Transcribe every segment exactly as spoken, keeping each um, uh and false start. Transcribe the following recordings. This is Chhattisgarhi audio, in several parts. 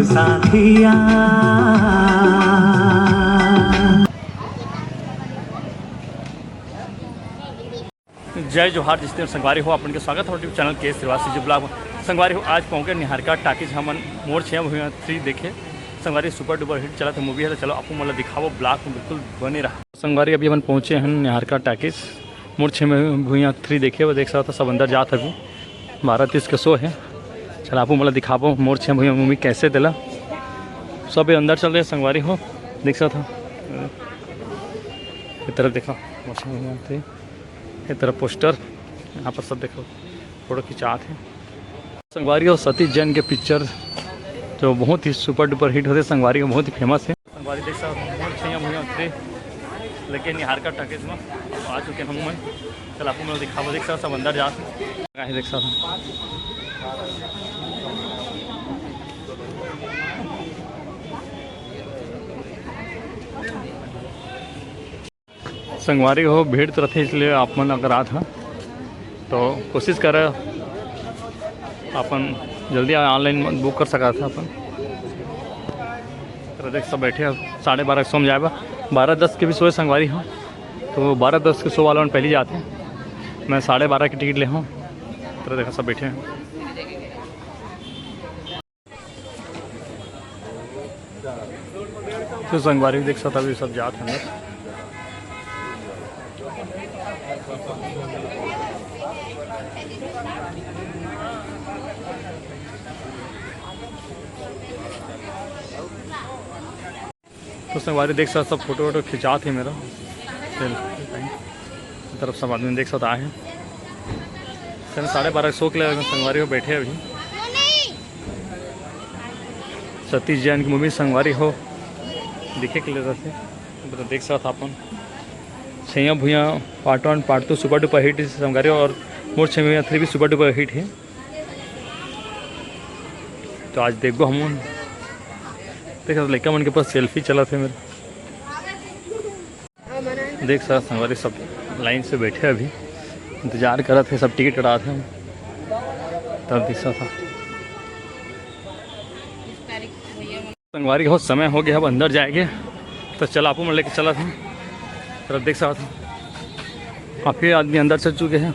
साथिया। जय जोहार, जिस दिन संगवारी हो, आप मन के स्वागत हे YouTube चैनल के श्रीवास जी ब्लॉग में। संगवारी हो, आज पहुँचे निहारिका टाकीज हमन मोर छेया भुइयां थ्री देखे। संगवारी, सुपर डुपर हिट चलत हे मूवी हे, तो चलो आपको मतलब दिखाबो, ब्लॉग में बिल्कुल बने रहा। संगवारी, अभी हमन पहुँचे हन निहारिका टाकीज मोर छेया भुइयां थ्री देखे। वो देख सकत हो, सब अंदर जात हे अभी, बारह तीस के शो हे। चल आपको मतलब दिखाबो मोर छेया भुइयां मूवी कैसे देला। सब ये अंदर चल रहे संगवारी हो, देख सकत हो। ये तरफ देखा, मोर छेया भुइयां थ्री। ये तरफ पोस्टर, यहाँ पर सब देखो, फोटो खिंचात हे। संगवारी हो, सतीश जैन के पिक्चर जो बहुत ही सुपर डुपर हिट होथे संगवारी हो, बहुत ही फेमस हे। संगवारी देख सकत हो, मोर छेया भुइयां थ्री लेके निहारिका टाकीज में आ चुके हन हमन। चल आपको मैं दिखाबो, देख सकत हो, सब अंदर जात हे, देख सकत हो। संगवारी हो, भीड़ तो रथे, इसलिए आप मन अगर आत हा तो कोशिश करा अपन जल्दी online बुक कर सकत हा अपन। तो देख सब बैठे हे, साढ़े बारह के शो में जाए बा, बारह दस के भी शो हे संगवारी हो, तो बारह दस के शो वाला मन पहली जात हे। मैं साढ़े बारह की टिकट ले हूँ, तो देखा सब बैठे हे। तो संगवारी देख सकत हो, अभी सब जात हे अंदर। तो संगवारी देख सकत हो, सब फोटो वोटो खिंचात हे मेरा। चल, तरफ सब आदमी देख सकत हो आए हे। चल, साढ़े बारह के शो के लिए संगवारी हो बैठे हे अभी। सतीश जैन की मूवी संगवारी हो दिखे के लिए रथे। तो देख सकत हो अपन, Chhaiya Bhuiyan part one, part two super duper hit हे संगवारी हो, और मोर छेया भुइयां थ्री भी सुपर डुपर हिट हे। तो आज देखबो हमन, देख सकत हो लइका मन के पास सेल्फी चलत हे मेरा। देख सकत हो संगवारी, सब लाइन से बैठे हे, अभी इंतजार करत हे, सब टिकट कटात हे। तब देख सकत हो संगवारी हो, समय हो गया अब अंदर जाए के, तो चल आपको मैं लेके चलत हूँ। तरफ देख सकत हो, काफ़ी आदमी अंदर चल चुके हे। ये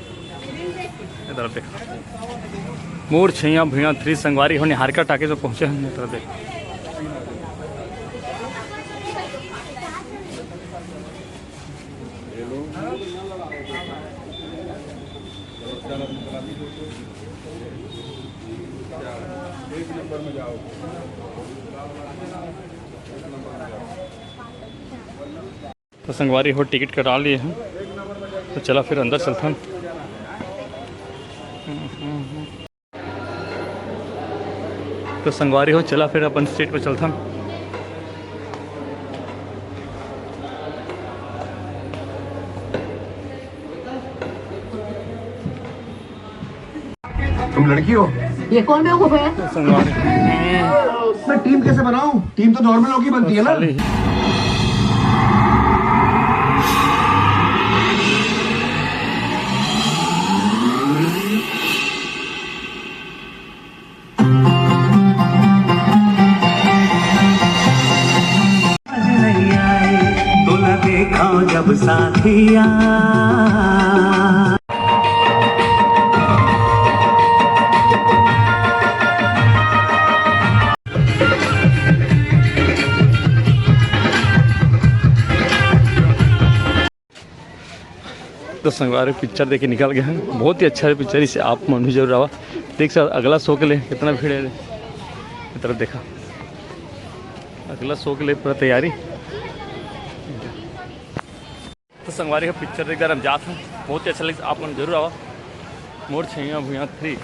तरफ देख, मोर छेया भुइयां थ्री संगवारी हो निहारिका टाकीज में पहुँचे हे। ये तरफ देख, तो संगवारी हो, टिकट कटा लिए हन, तो चला फिर अंदर चलथन। तो संगवारी हो, चला फिर अपन सीट पे चलथन। तुम लड़की हो? ये कौन बेवकूफ है? संगवारी। मैं टीम कैसे बनाऊं? टीम तो नॉर्मल लोग ही बनती है ना। खाली। तोला देखा जब साथिया। तो संगवारी, पिक्चर देख के निकल गए हैं। बहुत ही अच्छा पिक्चर, इसे आप मन भी जरूर आवा। देख सकत हो अगला शो के लिए कितना भीड़ है। ये तरफ देखा, अगला शो के लिए पूरा तैयारी। तो संगवारी हो, पिक्चर देख के हम जात हन, बहुत ही अच्छा लगे, आप मन जरूर आवा। मोर छेया भुइयां थ्री।